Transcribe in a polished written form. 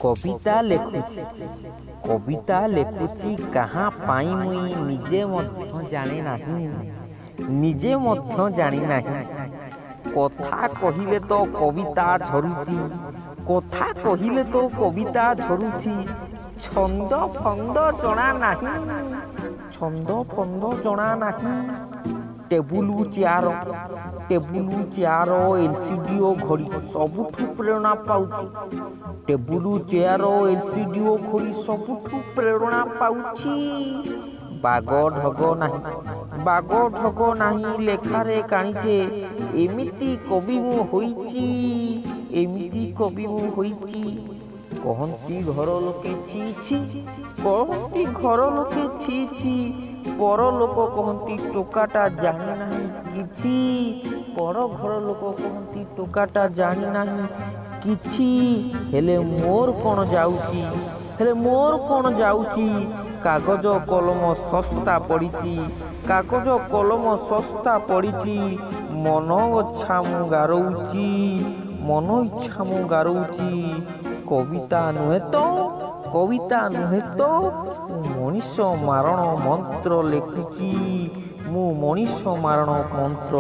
କବିତା ଲେଖୁଛି, କବିତା ଲେଖୁଛି, କାହା ପାଇଁ ମୁଇଁ ନିଜେ ମଧ୍ୟ ଜାଣେ ନାହିଁ, ନିଜେ ମଧ୍ୟ ଜାଣିନାହିଁ। କଥା କହିଲେ ତ କବିତା ଝରୁଛି, କଥା କହିଲେ ତ କବିତା ଝରୁଛି, ଛନ୍ଦ ଫନ୍ଦ ଜଣା ନାହିଁ, ଛନ୍ଦ ଫନ୍ଦ ଜଣା ନାହିଁ। Table chair, table chair, LCD ଓ ଘଡ଼ି ସବୁଠୁ ପ୍ରେରଣା ପାଉଛି। ଟେବୁଲ ଚେୟାର, ଏଲସିଡି ଓ ଘଡ଼ି ସବୁଠୁ ପ୍ରେରଣା ପାଉଛି। ବାଗ ଢଗ ନାହିଁ, ବାଗ ଢଗ ନାହିଁ ଲେଖାରେ କାଣିଚେ, ଏମିତି କବି ମୁଁ ହୋଇଛି, ଏମିତି କବି ମୁଁ ହୋଇଛି। କହନ୍ତି ଘର ଲୋକେ ଛି ଛି, କହନ୍ତି ଘର ଲୋକେ ଛି ଛି, ପର ଲୋକ କହନ୍ତି ଟୋକାଟା ଜାଣିନାହିଁ କିଛି, ପର ଘର ଲୋକ କହନ୍ତି ଟୋକାଟା ଜାଣିନାହିଁ କିଛି। ହେଲେ ମୋର କ'ଣ ଯାଉଛି, ହେଲେ ମୋର କ'ଣ ଯାଉଛି? କାଗଜ କଲମ ଶସ୍ତା ପଡ଼ିଛି, କାଗଜ କଲମ ଶସ୍ତା ପଡ଼ିଛି, ମନ ଇଚ୍ଛା ମୁଁ ଗାରଉଛି, ମନ ଇଚ୍ଛା ମୁଁ ଗାରଉଛି। କବିତା ନୁହେଁ ତ, କବିତା ନୁହେଁ ତ, ମୁଁ ମଣିଷ ମାରଣ ମନ୍ତ୍ର ଲେଖୁଛି, ମୁଁ ମଣିଷ ମାରଣ ମନ୍ତ୍ର।